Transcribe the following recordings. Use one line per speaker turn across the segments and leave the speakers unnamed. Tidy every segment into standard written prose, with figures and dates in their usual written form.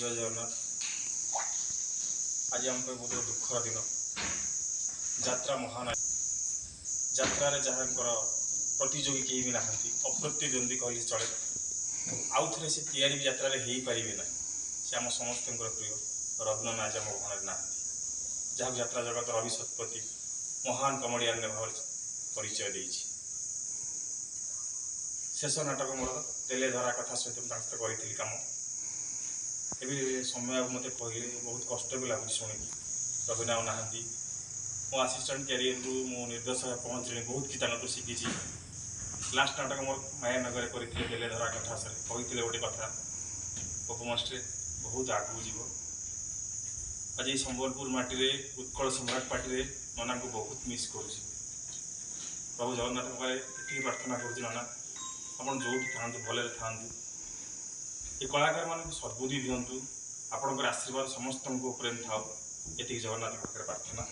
ଜୟ ଜଗନ୍ନାଥ। ଆଜି ଆମ ପାଇଁ ବହୁତ ଦୁଃଖର ଦିନ। ଯାତ୍ରା ମହାନାୟକ, ଯାତ୍ରାରେ ଯାହାଙ୍କର ପ୍ରତିଯୋଗୀ କେହି ବି ନାହାନ୍ତି, ଅପ୍ରତିଦ୍ୱନ୍ଦ୍ୱୀ କହିଲେ ଚଳେ, ଆଉ ଥରେ ସେ ତିଆରି ବି ଯାତ୍ରାରେ ହେଇପାରିବେ ନାହିଁ। ସେ ଆମ ସମସ୍ତଙ୍କର ପ୍ରିୟ ରବୀନ୍ଦ୍ର ଆଜି ଆମ ଗହଣରେ ନାହାନ୍ତି, ଯାହାକୁ ଯାତ୍ରା ଜଗତ ରବି ଶତପଥୀ ମହାନ କମେଡ଼ିଆନ ଭାବରେ ପରିଚୟ ଦେଇଛି। ଶେଷ ନାଟକ ମୋର ତେଲେ ଧରା କଥା ସହିତ ମୁଁ ତାଙ୍କ ସହିତ କରିଥିଲି କାମ। ଏବେ ସମୟ ମୋତେ କହିଲେ ବହୁତ କଷ୍ଟ ବି ଲାଗୁଛି ଶୁଣିକି ରବୀନ ଆଉ ନାହାନ୍ତି। ମୋ ଆସିଷ୍ଟାଣ୍ଟ କ୍ୟାରିୟରରୁ ମୁଁ ନିର୍ଦ୍ଦେଶକ ପହଞ୍ଚିଲି, ବହୁତ କିଛି ତାଙ୍କଠୁ ଶିଖିଛି। ଲାଷ୍ଟ ନାଟକ ମୋର ମାୟାନଗରରେ କରିଥିଲେ ତେଲେ ଧରା କଥା। ସାର୍ କହିଥିଲେ ଗୋଟେ କଥା, ପପୁ ମାଷ୍ଟରେ ବହୁତ ଆଗକୁ ଯିବ। ଆଜି ସମ୍ବଲପୁର ମାଟିରେ, ଉତ୍କଳ ସମ୍ରାଟ ପାର୍ଟିରେ ନନାଙ୍କୁ ବହୁତ ମିସ୍ କରୁଛି। ପ୍ରଭୁ ଜଗନ୍ନାଥଙ୍କ ପାଖରେ ଏତିକି ପ୍ରାର୍ଥନା କରୁଛି, ନନା ଆପଣ ଯେଉଁଠି ଥାଆନ୍ତୁ ଭଲରେ ଥାଆନ୍ତୁ, ଏ କଳାକାରମାନଙ୍କୁ ସଦ୍ବୁଦ୍ଧି ଦିଅନ୍ତୁ, ଆପଣଙ୍କର ଆଶୀର୍ବାଦ ସମସ୍ତଙ୍କ ଉପରେ ଥାଉ, ଏତିକି ଜଗନ୍ନାଥଙ୍କ ପାଖରେ ପ୍ରାର୍ଥନା।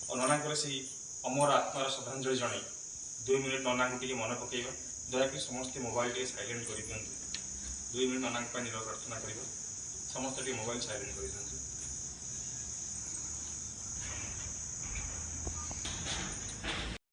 ଆଉ ନନାଙ୍କର ସେଇ ଅମର ଆତ୍ମାର ଶ୍ରଦ୍ଧାଞ୍ଜଳି ଜଣାଇ 2 ମିନିଟ୍ ନନାଙ୍କୁ ଟିକେ ମନେ ପକାଇବା। ଦୟାକରି ସମସ୍ତେ ମୋବାଇଲ ଟିକେ ସାଇଲେଣ୍ଟ କରିଦିଅନ୍ତୁ। 2 ମିନିଟ୍ ନନାଙ୍କ ପାଇଁ ନିରବ ପ୍ରାର୍ଥନା କରିବା। ସମସ୍ତେ ଟିକେ ମୋବାଇଲ ସାଇଲେଣ୍ଟ କରିଦିଅନ୍ତୁ।